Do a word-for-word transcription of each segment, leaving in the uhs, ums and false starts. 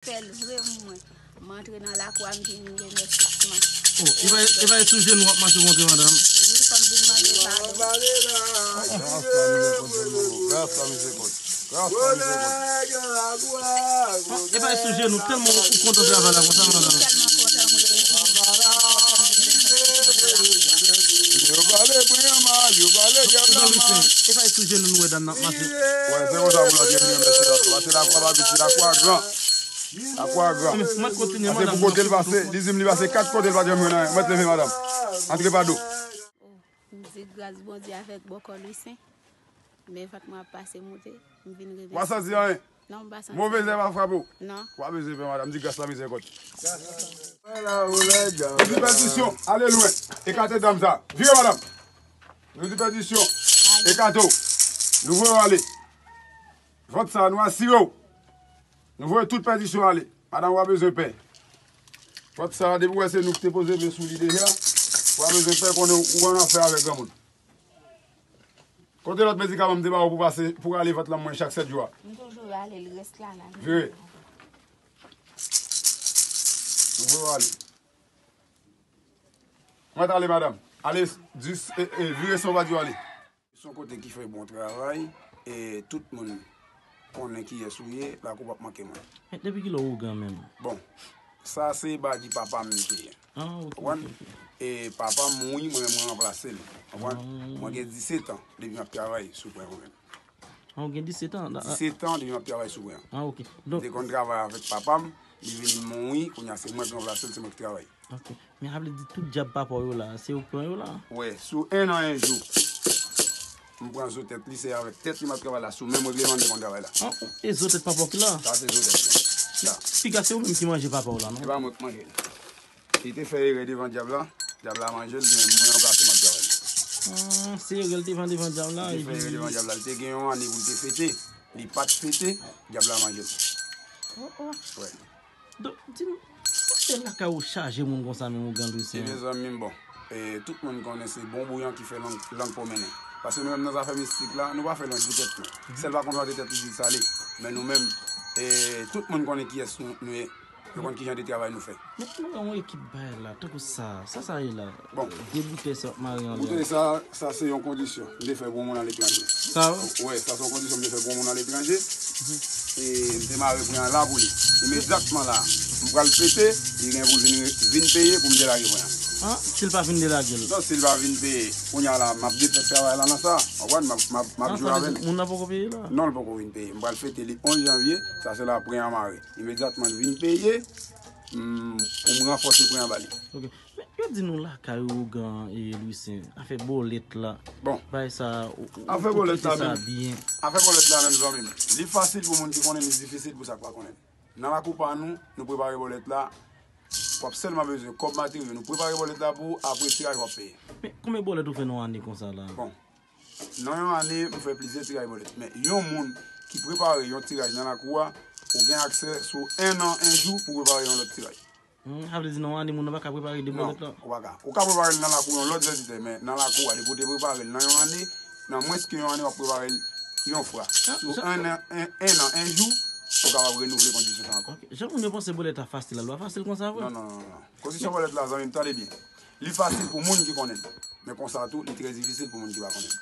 Fè l vre mwen. M antre nan lakou a, m vin remèsisman. Oh, e pa, e pa sou jenou w ap mache monte, madanm? Wi, fò m vin mande padon. Ah, e pa sou jenou, tèlman ou kontan travay la konsa, madanm. M tèlman kontan, m reyisi. Yo pale pran mal, yo pale gèp la mal. E pa sou jenou nou wè dam nan ap mache. Wè, se konsa pou lòt yo vin remèsye lakou. Pase lakou a pa piti, lakou a gran. Lakou a gran. Mwen kontinye, madanm. Pase pou kote l pase, li di m li pase kat kote l pa janm jwenn anyen. Mwen leve, madanm. Antre pa do. M di gras Bondye avèk bòkò Lwisin. Men vant mwen ap pase moute, m vin revèse. Ou pa santi anyen? Non, m pa santi. Move zè pa frape w? Non. Ou pa bezwen pè, madanm, di gras la mizèrikòd. Pèdisyon, ale lwen. Ekate dam sa. Vire, madanm. Nou di pèdisyon. Ekate w. Nou voye w ale. Vant sa, nou asire w. Nou voye tout pèdisyon ale. Madanm, ou pa bezwen pè. Vant sa, depi w wè se nou ki te poze men sou li deja, ou pa bezwen pè, konnen ou an afè avèk granmoun. Kote lòt medikaman m te ba ou pou pase, pou rale vant lan mwen chak sèt jou a? M toujou rale l, rès la la. Vire. Nou voye w ale. Mwen t ale, madanm. Ale, dis, e, e, vire san w pa di w ale. Se yon kote ki fè bon travay, e tout moun konnen kiyès ou ye, lakou p ap manke mwen. Men depi kilè w ougan menm? Bon, sa se badi papa m li te ye. Ah, ok, ok, ok. E papa m mouri, mwen menm mwen ranplase l. Konprann? Ah. Mwen gen disèt an depi m ap travay sou pwen mwen menm. Ah, ou gen disèt an? Disèt an depi m ap travay sou pwen an. Ah, ok. M te konn travay avèk papa m, li vin mouri, kounye a se mwen ki ranplase l, se mwen ki travay. Ok. Men sa vle di tout djab papa w yo la, se ou k pran yo la? Wè, sou en an en jou. M pran zo tèt li, se avèk tèt li m ap travay la, sou menm règleman m te konn travay la. Ah, e zo tèt papa w ki la? Sa se zo tèt li. Sa. Piga se ou menm ki manje papa w la, non? E pa mwen k manje l. Li te fè erè devan djab la, djab la manje l, men mwen ranplase m ap travay. Ah, se erè l te fè devan djab la, li te fè erè devan djab la, li te gen yon ane pou l te fete, li pa t fete, djab la manje l. Oh, oh. Wè. Donk, di m, poukisa lakay ou chaje moun konsa menm, ougan Lwisin? Ebyen, zanmi m, bon, e, tout moun konnen se bon bouyon ki fè lang, lang pa w mennen. Paske nou menm nan zafè mistik la, nou pa fè lang pou tèt nou. Sèl pa konn vante tèt li di l sale. Men nou menm, e, tout moun konnen kiyès nou, nou ye. Nou konn kijan de travay nou fè. Men nou wè yon ekip bagay la, tankou sa, sa sa ye la? Bon. De boutèy sa w ap mare anlè a. Boutèy sa, sa se yon kondisyon. M te fè pou yon moun aletranje. Sa? Wè, sa se yon kondisyon m te fè pou yon moun aletranje. E m te mare pwen an la pou li. Imedyatman la, m pral fete, li gen pou l vin, vin peye pou m delage pwen an. Ah, si l pa vin delage l? Non, si l pa vin peye, kounye a la, m ap defè travay la nan sa. W konprann? M ap, m ap, m ap jwe avè l. Moun nan poko peye la? Non, l poko vin peye. M pral fete li onz janvye, sa se la pwen an mare. Imedyatman l vin peye, m, pou m ranfòse pwen an ba li. Ok. Men yo di nou lakay ou, ougan, e, Lwisin, afè bòlèt la. Bon. Bagay sa, ou, ou, afè bòlèt la menm, afè bòlèt la menm, zanmi m, li fasil pou moun ki konnen, li difisil pou sa k pa konnen. Nan lakou pa nou, nou prepare bòlèt la, w ap sèlman bezwen kòb, materyo, nou prepare bòlèt la pou ou, apre tiraj w ap peye. Men konbyen bòlèt ou fè nan yon ane konsa la? Bon. Nan yon ane, m fè plizyè tiraj bòlèt. Men yon moun ki prepare yon tiraj nan lakou a, ou gen aksè sou en an, en jou pou prepare yon lòt tiraj. Hmm, sa vle di nan yon ane, moun nan pa ka prepare de bòlèt la? Non, ou pa ka. Ou ka prepare l nan lakou yon lòt vèzitè, men nan lakou a, depi w te prepare l nan yon ane, nan mwens ke yon ane, w ap prepare l yon fwa. Ah, sou en an, en, en an, en jou, ou kapab renouvle kondisyon sa ankò. Ok. Jan moun yo panse bòlèt la fasil la, l pa fasil konsa vre? Non, non, non, non. Kondisyon bòlèt la, zanmi m, tande byen. Li fasil pou moun ki konnen l. Men konsa tou, li trè difisil pou moun ki pa konnen l.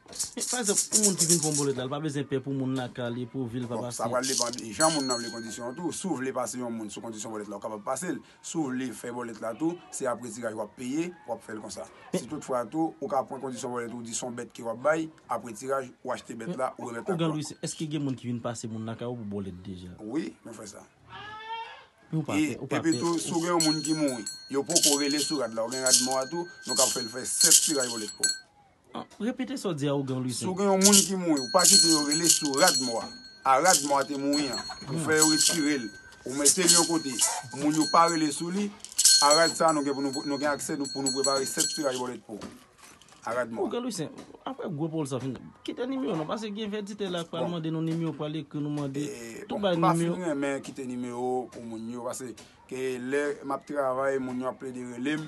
Men, pa egzanp, pou moun ki vin pran bòlèt la, li pa bezwen pè pou moun lakay li, pou vi l pa pase. Bon, sa pral depann de jan moun nan vle kondisyon an tou. Si w vle pase yon moun sou kondisyon bòlèt la, ou kapab pase l. Si w vle fè bòlèt la tou, se apre tiraj w ap peye, w ap fè l konsa. Si toutfwa tou, ou ka pran kondisyon bòlèt ou di se yon bèt ke w ap bay, apre tiraj, ou achte bèt la, ou remèt lakay la. Ougan Lwisin, èske gen moun ki vin pase moun lakay ou pou bòlèt deja? Wi, nou fè sa. Ou pa pè, ou pa pè. Epi tou, si w gen yon moun ki mouri, yo poko rele sou rad la, ou gen rad mò a tou, nou ka fè l fè sèt tiraj bòlèt pou ou. Ah, repete sa w di a, ougan Lwisin. Si w gen yon moun ki mouri, ou pa kite yo rele sou rad mò a. A rad mò a te mouri an. Ou fè yo retire l. Ou mete l yon kote. Moun yo pa rele sou li. A rad sa a, nou gen pou nou, nou gen aksè nou, pou nou prepare sèt tiraj bòlèt pou ou. A rad mò a. Ougan Lwisin, apre gwo pawòl sa fin, kite nimewo w non, paske gen vèditè la k pral mande nou nimewo, pral ekri nou mande tout bay nimewo. E, bon, m pa fin renmen kite nimewo pou moun yo, paske ke lè m ap travay, moun yo ap plede rele m,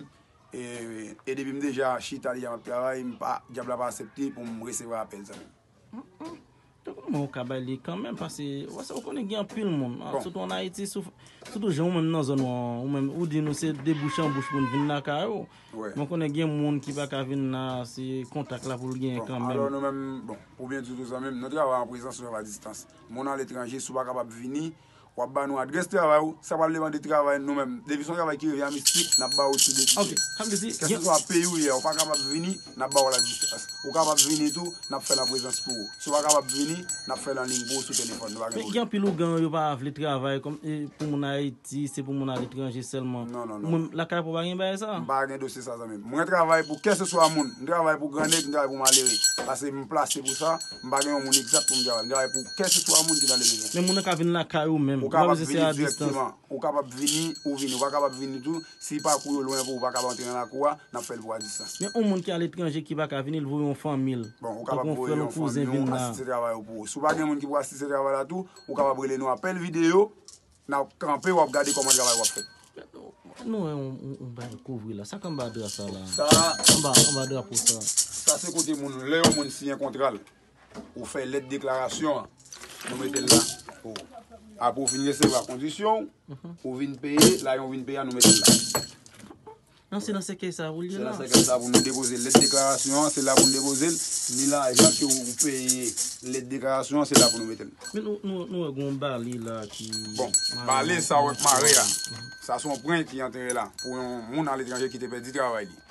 e, e depi m deja chita deja m ap travay, m pa, dyab la pa aksepte pou m resevwa apèl, zanmi m. Mm, mm. Mwen ou ka bay li kanmenm, paske, wè sa, ou konnen gen anpil moun, an, bon, sitou ann Ayiti, sou, sitou jan ou menm nan zòn ou an, ou menm, ou di nou se de bouch an bouch moun vin lakay ou. Wè. Mwen konnen gen moun ki pa ka vin la, se kontak la pou l genyen kanmenm. Bon, alò nou menm, bon, pou byen di w tou zanmi m, nou travay an prezans, nou travay a distans. Moun aletranje, si w pa kapab vini, w ap ba nou adrès travay ou, sa pral demande travay nou menm. Depi se yon travay ki revyen a mistik, n ap ba ou sou de tou. Ok, sa vle di, kèlkeswa peyi ou ye, ou pa kapab vini, n ap ba w l a distans. Ou kapab vini tou, n ap fè l an prezans pou ou. Si w pa kapab vini, n ap fè l an liy pou ou sou telefòn, nou pa gen pwoblèm. Men gen anpil ougan yo pa vle travay kòm, e, pou moun Ayiti, se pou moun aletranje sèlman. Non, non, non. Ou menm, lakay pa w pa gen bagay sa? M pa gen dosye sa, zanmi m. Mwen travay pou kèlkeswa moun. M travay pou gran nèg, m travay pou malere. Paske m plase pou sa, m pa gen yon moun egzak pou m travay. M travay pou kèlkeswa moun ki nan le bezwen. Men moun nan ka vin lakay ou menm. Ou kapab vini direkteman. Ou kapab vini, ou vini. Ou pa kapab vini tou. Si pakou yo lwen pou ou, ou pa kapab antre nan lakou a, n ap fè l pou a distans. Men yon moun ki aletranje ki pa ka vini, l voye yon fanmi l. Bon, ou kapab voye yon fanmi w asiste travay ou pou ou. Si w pa gen moun ki pou asiste travay la tou, ou kapab rele nou apèl videyo. N ap kanpe, w ap gade kòman travay w ap fèt. Nou wè yon, yon, yon bagay kouvri la. Sa k anba dra sa la? Sa anba, anba drapo sa. Sa se kote moun, lè yon moun siyen kontra l, ou fè lèt deklarasyon an, nou mete l la pou ou. Apre w fin resevwa kondisyon w, ou vin peye, la yon vin peye a, nou mete l la. Non, se nan sèkèy sa pou l ye la. Se nan sèkèy sa pou nou depoze lèt deklarasyon an, se la pou nou depoze l. Ni lajan ke ou peye lèt deklarasyon an, se la pou nou mete l. Men nou, nou, nou wè gon bale la ki... Bon, bale sa w wè k mare a. Sa se yon pwen ki antere la pou yon moun aletranje ki te pèdi travay li.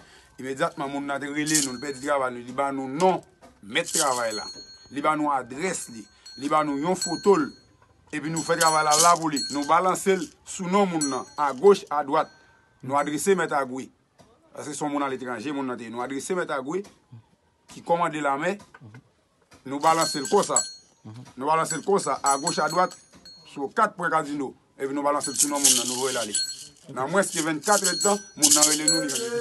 Imedyatman, moun nan te rele nou, li pèdi travay li, li ba nou non mèt travay la. Li ba nou adrès li. Li ba nou yon foto l. Epi nou fè travay la la pou li. Nou balanse l sou non moun nan, agoch, adwat. Nou adrese mèt Agwe. Paske se yon moun aletranje, moun nan te ye. Nou adrese mèt Agwe, ki kòmande lamè. Nou balanse l konsa. Nou balanse l konsa, agoch, adwat, sou kat pwen kazino. Epi nou balanse l sou non moun nan, nou voye l ale. Nan mwens ke vennkat èdtan, moun nan rele nou, li vin.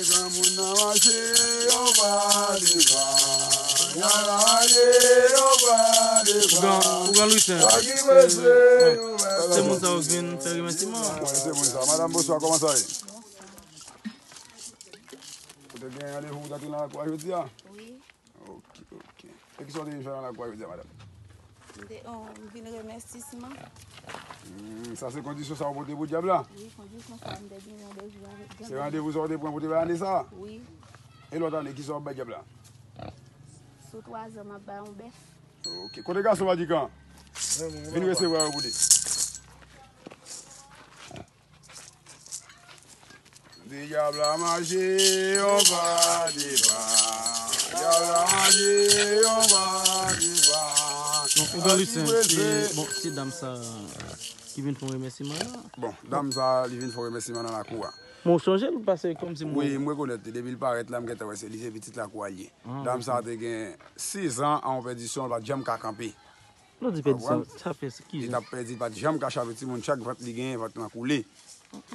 Granmoun nan mache, yo pa devan. Y al raje, yo pa devan. Ougan, Ougan Louis, hein. Sa ki prese, yo pa devan. Se moun sa yo k vin fè remèsiman. Wi, se moun sa. Madanm, bonswa, kòman sa ye? Ou te gen randevou pou w t antre nan lakou a jodi a? Wi. Ok, ok. E kisa w te vin fè nan lakou a jodi a, madanm? M te, oh, m vin remèsisman. Hmm, sa se kondisyon sa w pote pou dyab la? Wi, kondisyon sa m te gen randevou avèk dyab la. Se randevou sa w te pran pou te bay ane sa? Wi. E lòt ane, kisa w ap bay dyab la? Sou twazan, m ap bay yon bèf. Ok. Kote gason Madikan? Vin resevwa yo pou li. Dyab la mache, yon pa devan. Dyab la mache, yon pa devan. Bon, Ougan Lucien, e, bon, se dam sa ki vin fè yon remèsiman la. Bon, dam sa, li vin fè yon remèsiman nan lakou a. Men w chonje l, paske kòmsi m... Wi, m rekonèt li. Depi l parèt la, m gentan wè se li, se pitit lakou a l ye. Ah, dam sa te gen sezan an yon pèdisyon, l pa t janm ka kanpe. Lè w di pèdisyon, sa fè ki jan? Li t ap pèdi, li pa t janm ka chape timoun, chak vant li genyen, vant lan koule.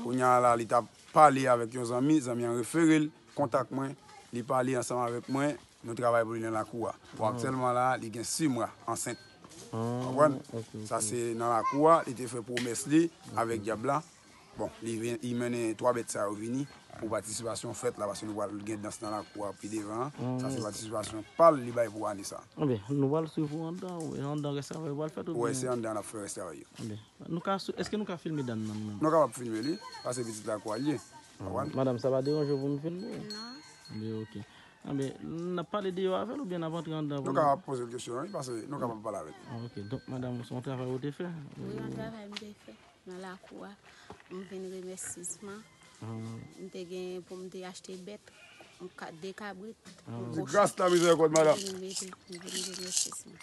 Kounye a la, li t ap pale avèk yon zanmi, zanmi an refere l kontak mwen, li pale ansanm avèk mwen, nou travay pou li nan lakou a. Bon, aktyèlman la, li gen sis mwa ansent. Konprann? Sa se nan lakou a, li te fè pwomès li avèk dyab la. Bon, li vin, li mennen twa bèt sa yo vini pou patisipasyon fèt la, paske nou pral gen dans nan lakou a pi devan an. Sa se patisipasyon pa l li bay pou ane sa. Anben, nou pral swiv ou anndan, ou anndan rès travay yo pral fèt oubyen? Wi, se anndan n ap fè rès travay yo. Anben, nou ka sou, èske nou ka filme dam nan menm? Nou kapab filme li, paske pitit lakou a l ye. Konprann? Madanm, sa pa deranje w pou nou filme? Non. Anben, ok. Anben, n ap pale deyò avè l oubyen n ap antre anndan pou nou? Nou kapab poze l kesyon, wi, paske nou kapab pale avè l. Ah, ok. Donk, madanm, se yon travay ou te fè? Wi, yon travay m te fè. Nan lakou a, m vin remèsisman. M te gen pou m te achte bèt, yon ka-, de kabrit, yon kochon. Di gras la mizèrikòd, madanm. M vin mete, m vin remèsisman.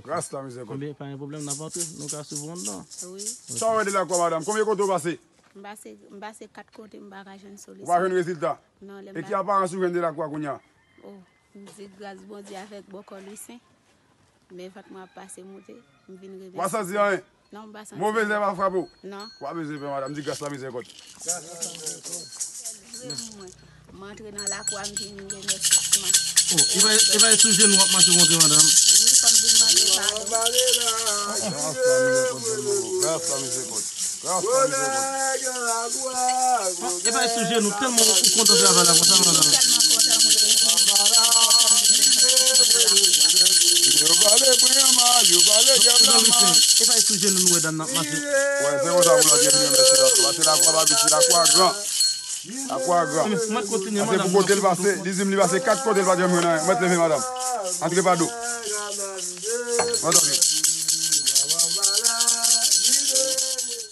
Gras la mizèrikòd. Ebyen, pa gen pwoblèm, n ap antre, nou ka swiv ou anndan. Wi. Sa w wè de lakou a, madanm? Konbyen kote w pase? M pase, m pase kat kote, m pa ka jwenn solisyon. Ou pa jwenn rezilta? Non, lè m... E ki aparans ou jwenn de lakou a kounye a? Oh, m di gras Bondye avèk bòkò Lisen. Men vant mwen ap pase moute, m vin remèsye. Ou pa santi anyen? Non, m pa santi. Move zèb ap frape w? Non. Ou pa bezwen pè, madanm, di gras la mizèrikòd. Mwen. M antre nan lakou a, m vin remèsisman. Oh, e pa, e pa sou jenou w ap mache monte, madanm? Wi, fò m vin mande padon. Gras la, mizèrikòd, Bondye, gras la, mizèrikòd. Gras la, mizèrikòd. Ah, e pa sou jenou, tèlman ou kontan travay la konsa, madanm. M tèlman kontan, m reyisi. M kontan m vin fè sa. Yo pale byen mal, yo pale dyab la mal. E pa sou jenou nou wè dam nan ap mache. Wè, se konsa pou lòt yo vin remèsye lakou a. Se lakou a pa piti, lakou a gran. Lakou a gran. Mwen kontinye, madanm. Pase pou kote l pase, li di m li pase kat kote l pa t janm jwenn anyen. Mwen leve, madanm. Antre pa do. Mwen tanpri.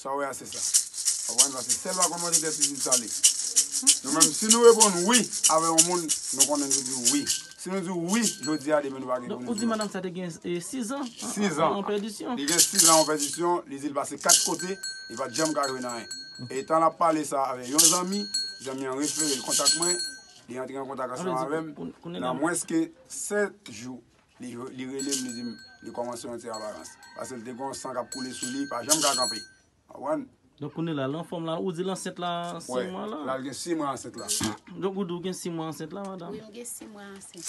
Sa w wè a, se sa. Ou konprann? Pase sèl pa konn monte tèt li di sa li. Nou menm, si nou reponn wi avè yon moun, nou konnen nou di wi. Si nou di wi jodi a, demen nou pa gen pou nou di non. Donk, ou di madanm sa te gen, e, sis an an, an pèdisyon? Sis an. Li gen sis an an pèdisyon, li di l pase kat kote, li pa t janm ka jwenn anyen. E tan l ap pale sa avè yon zanmi, zanmi an refere l kontak mwen, li antre an kontak ansanm avè m, nan mwens ke sèt jou, li, li rele m, li di m, li kòmanse yon ti aparans. Pase l te gen yon san k ap koule sou li, li pa janm ka kanpe. Ou konprann? Donk, kounye la, l anfòm la, ou di l ansent la, sis mwa la? Wè, l al gen sis mwa ansent la. Donk, ou di w gen sis mwa ansent la, madanm? Wi, m gen sis mwa ansent.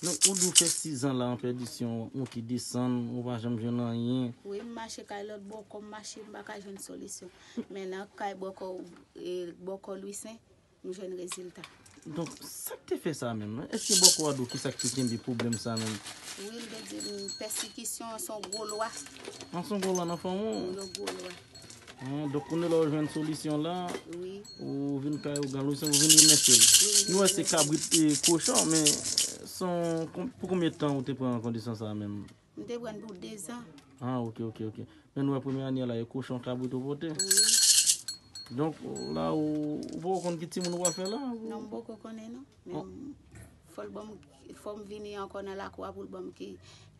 Donk, ou di w fè sis an la an pèdisyon, ou ki desann, ou pa janm jwenn anyen. Wi, m mache kay lòt bòkò, m mache, m pa ka jwenn solisyon. Men nan kay bòkò, e, bòkò Lwizen, m jwenn rezilta. Donk, sa k te fè sa menm? Èske bòkò a di w kisa k te kenbe pwoblèm sa menm? Wi, l te di m pèsekisyon an se yon gwo lwa. An se yon gwo lwa nan fanmi w? Yon gwo lwa. Ah, donk, kounye la ou jwenn solisyon la, wi, ou vin kay ougan Lwizen, ou vin remèsye l. Wi, m vin remèsye l. Nou wè se kabrit e kochon, men se yon kon-, pou konbyen tan ou te pran kondisyon sa menm? M te pran l pou dezan. Ah, ok, ok, ok. Men nou wè premye ane a la, e kochon kabrit ou pote? Wi. Donk, la, ou, ou poko konn ki timoun ou pral fè la? Non, m poko konnen, non. Men fò l ban m, fò m vini ankò nan lakou a pou l ban m ki,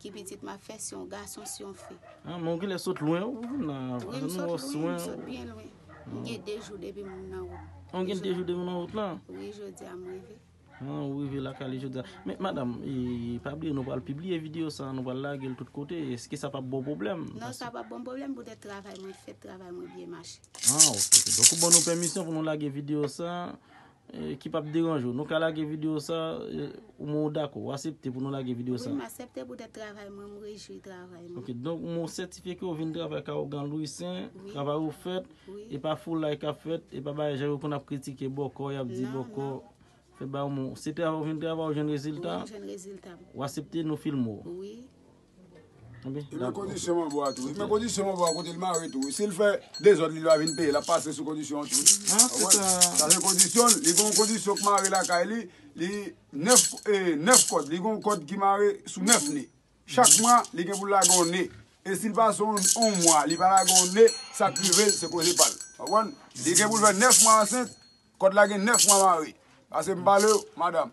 ki pitit m ap fè, si yon gason, si yon fi. Ah, men ou genlè sot lwen, ou vin la. Wi, m sot lwen, m sot byen lwen. M gen de jou depi m nan wout. Ah, ou gen de jou depi w nan wout la? Wi, jodi a m rive. Ah, ou rive lakay li jodi a. Men, madanm, e, pa bliye nou pral pibliye videyo sa, nou pral lage l tout kote. Èske sa p ap ba w pwoblèm? Non, sa p ap ban m pwoblèm, poutèt travay mwen fèt, travay mwen byen mache. Ah, ok, ok. Donk, ou ban nou pèmisyon pou nou lage videyo sa, e, ki p ap deranje w. Nou ka lage videyo sa, e, ou, men ou dakò, ou aksepte pou nou lage videyo sa? Wi, m aksepte poutèt travay mwen, m rejwi travay mwen. Ok, donk, men w sètifye ke w vin travay kay ougan Lwizen, wi, travay ou fèt, wi, e pa foulay k ap fèt, e pa bagay jan yo konn ap kritike bòkò, y ap di bòkò. Non, non. Fè ba w, se travay ou vin travay, ou jwenn rezilta? Wi, m jwenn rezilta m. Ou aksepte nou filme w? Wi. Ebyen, dakò. E men kondisyon manbo a tou. E men kondisyon manbo a kote l mare tou. Si l fè dezòd, li va vin peye. L ap pase sou kondisyon an tou. Ah, se sa. Sa se kondisyon l. Li gen yon kondisyon k mare lakay li. Li nèf, e, nèf kòd. Li gen yon kòd ki mare sou nèf ne. Chak mwa, li gen pou l lage yon ne. E si l pase yon, yon mwa, li pa lage yon ne, sa k rive l, se koze pa l. Ou konprann? Li gen pou l fè nèf mwa ansent, kòd la gen nèf mwa mare. Pase m pale w, madanm.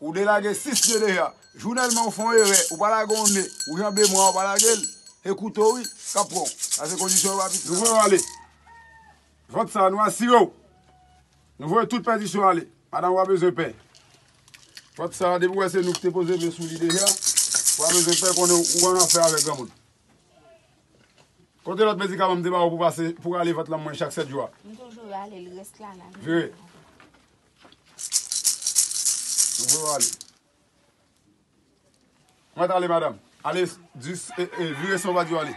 Ou delage sis ne deja. Jounèlman ou fè yon erè, ou pa lage yon ne, ou janbe mwa, ou pa lage l, se kouto wi, k ap pran w. Sa se kondisyon yo pa piti. Nou voye w ale. Vant sa, nou asire w. Nou voye tout pèdisyon ale. Madanm, ou pa bezwen pè. Vant sa, depi w wè se nou ki te poze men sou li deja, ou pa bezwen pè, konnen ou an afè avèk granmoun. Kote lòt medikaman m te ba w pou pase, pou rale vant lan mwen chak sèt jou a? M toujou rale l, rès la la. Vire. Nou voye w ale. Mwen t ale, madanm. Ale, dis, e, e, vire san w pa di w ale.